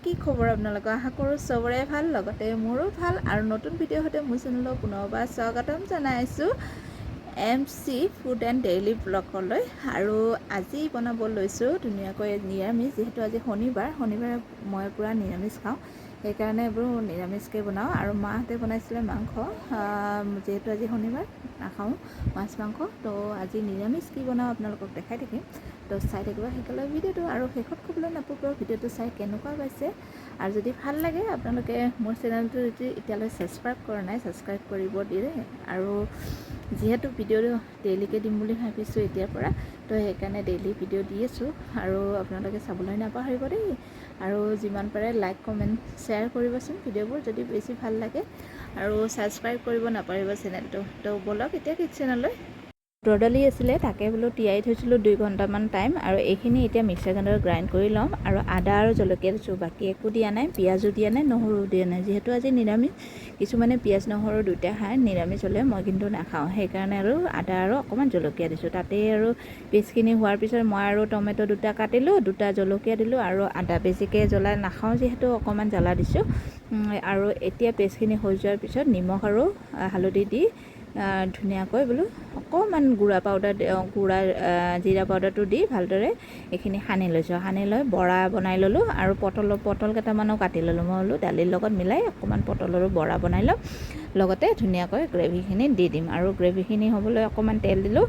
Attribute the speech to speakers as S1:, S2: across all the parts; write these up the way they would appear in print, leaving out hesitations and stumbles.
S1: কি খবৰ আপোনালোকৰ? আশা কৰোঁ চবৰে ভাল, লগতে মোৰো ভাল। আৰু নতুন ভিডিঅ' সৈতে মোৰ চেনেলত পুনৰবাৰ স্বাগতম জনাইছোঁ M C food and daily ব্লগলৈ। আৰু আজি বনাব লৈছোঁ ধুনীয়াকৈ নিৰামিষ। যিহেতু আজি শনিবাৰ, শনিবাৰে মই পূৰা নিৰামিষ খাওঁ, সেইকাৰণে এইবোৰ নিৰামিষকৈ বনাওঁ। আৰু মাহঁতে বনাইছিলে মাংস। যিহেতু আজি শনিবাৰ, নাখাওঁ মাছ মাংস। তো আজি নিৰামিষ কি বনাওঁ আপোনালোকক দেখাই থাকিম। তো চাই থাকিব শেষলৈ ভিডিঅ'টো আৰু শেষত ক'বলৈ নাপাব ভিডিঅ'টো চাই কেনেকুৱা পাইছে। আৰু যদি ভাল লাগে, আপোনালোকে মোৰ চেনেলটো যদি এতিয়ালৈ ছাবস্ক্ৰাইব কৰা নাই, ছাবস্ক্ৰাইব কৰিব দিয়ে। আৰু যিহেতু ভিডিঅ'টো ডেইলিকৈ দিম বুলি ভাবিছোঁ এতিয়াৰ পৰা, তো সেইকাৰণে ডেইলি ভিডিঅ' দি আছোঁ আৰু আপোনালোকে চাবলৈ নাপাহৰিব দেই। আৰু যিমান পাৰে লাইক, কমেণ্ট, শ্বেয়াৰ কৰিবচোন ভিডিঅ'বোৰ যদি বেছি ভাল লাগে আৰু ছাবস্ক্ৰাইব কৰিব নাপাহৰিব চেনেলটো। তো ব'লক এতিয়া কিটচেনলৈ। বুটৰ দালি আছিলে, তাকে বোলো তিয়াই থৈছিলোঁ 2 ঘণ্টামান টাইম আৰু এইখিনি এতিয়া মিক্সাৰ গ্ৰাইণ্ডাৰত গ্ৰাইণ্ড কৰি ল'ম। আৰু আদা আৰু জলকীয়া দিছোঁ, বাকী একো দিয়া নাই। পিঁয়াজো দিয়া নাই, নহৰুও দিয়া নাই, যিহেতু আজি নিৰামিষ। কিছুমানে পিঁয়াজ নহৰু দুয়োটা খায় নিৰামিষ হ'লে, মই কিন্তু নাখাওঁ। সেইকাৰণে আৰু আদা আৰু অকণমান জলকীয়া দিছোঁ তাতেই। আৰু পেষ্টখিনি হোৱাৰ পিছত মই আৰু টমেট' দুটা কাটিলোঁ, দুটা জলকীয়া দিলোঁ আৰু আদা। বেছিকৈ জ্বলা নাখাওঁ যিহেতু, অকণমান জ্বলা দিছোঁ। আৰু এতিয়া পেষ্টখিনি হৈ যোৱাৰ পিছত নিমখ আৰু হালধি দি ধুনীয়াকৈ বোলো অকণমান গুড়া পাউডাৰ, গুড়া জিৰা পাউডাৰটো দি ভালদৰে এইখিনি সানি লৈছোঁ। সানি লৈ বৰা বনাই ল'লোঁ আৰু পটল কেইটামানো কাটি ল'লোঁ। মই বোলো দালিৰ লগত মিলাই অকণমান পটলৰো বৰা বনাই ল'ম, লগতে ধুনীয়াকৈ গ্ৰেভিখিনি দি দিম। আৰু গ্ৰেভিখিনি হ'বলৈ অকণমান তেল দিলোঁ।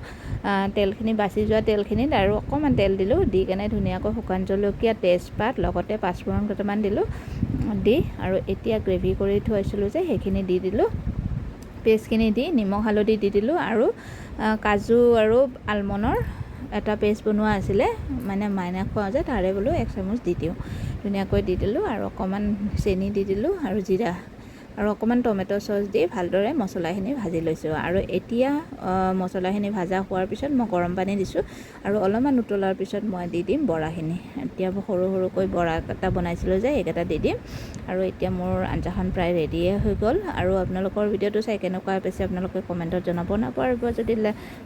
S1: তেলখিনি বাচি যোৱা তেলখিনিত আৰু অকণমান তেল দিলোঁ। দি কেনে ধুনীয়াকৈ শুকান জলকীয়া, তেজপাত, লগতে পাঁচফোৰণ কেইটামান দিলোঁ। দি আৰু এতিয়া গ্ৰেভি কৰি থৈছিলোঁ যে, সেইখিনি দি দিলোঁ। পেষ্টখিনি দি নিমখ হালধি দি দিলোঁ। আৰু কাজু আৰু আলমণ্ডৰ এটা পেষ্ট বনোৱা আছিলে, মানে মাইনাক খুৱাওঁ যে, তাৰে বোলো এক চামুচ দি দিওঁ। ধুনীয়াকৈ দি দিলোঁ আৰু অকণমান চেনি দি দিলোঁ আৰু জিৰা আৰু অকণমান টমেট' চচ দি ভালদৰে মছলাখিনি ভাজি লৈছোঁ। আৰু এতিয়া মছলাখিনি ভাজা হোৱাৰ পিছত মই গৰম পানী দিছোঁ আৰু অলপমান উতলাৰ পিছত মই দি দিম বৰাখিনি। এতিয়া সৰু সৰুকৈ বৰা কেইটা বনাইছিলোঁ যে, সেইকেইটা দি দিম। আৰু এতিয়া মোৰ আঞ্জাখন প্ৰায় ৰেডিয়ে হৈ গ'ল। আৰু আপোনালোকৰ ভিডিঅ'টো চাই কেনেকুৱা পাইছে, আপোনালোকে কমেণ্টত জনাব নাপাহৰিব। যদি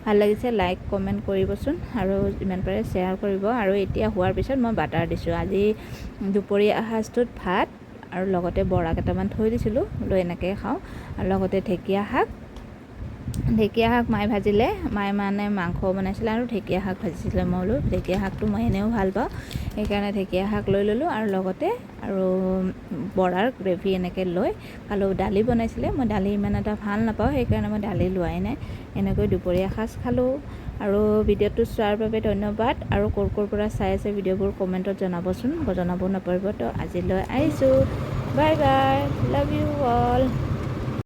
S1: ভাল লাগিছে, লাইক কমেণ্ট কৰিবচোন আৰু যিমান পাৰে শ্বেয়াৰ কৰিব। আৰু এতিয়া হোৱাৰ পিছত মই বাটাৰ দিছোঁ। আজি দুপৰীয়া সাজটোত ভাত আৰু লগতে বৰা কেইটামান থৈ দিছিলোঁ, বোলো এনেকৈয়ে খাওঁ। আৰু লগতে ঢেকীয়া শাক। ঢেকীয়া শাক মায়ে ভাজিলে। মায়ে মানে মাংস বনাইছিলে আৰু ঢেকীয়া শাক ভাজিছিলে। মই বোলো ঢেকীয়া শাকটো মই এনেও ভাল পাওঁ, সেইকাৰণে ঢেকীয়া শাক লৈ ল'লোঁ আৰু লগতে আৰু বৰাৰ গ্ৰেভি এনেকৈ লৈ খালোঁ। দালি বনাইছিলে, মই দালি ইমান এটা ভাল নাপাওঁ, সেইকাৰণে মই দালি লোৱাই নাই। এনেকৈ দুপৰীয়া সাজ খালোঁ। আৰু ভিডিঅ'টো চোৱাৰ বাবে ধন্যবাদ। আৰু ক'ৰ ক'ৰ পৰা চাই আছে ভিডিঅ'বোৰ, কমেণ্টত জনাবচোন, জনাব নাপাহৰিব। তো আজিলৈ আহিছোঁ। Bye bye, love you all.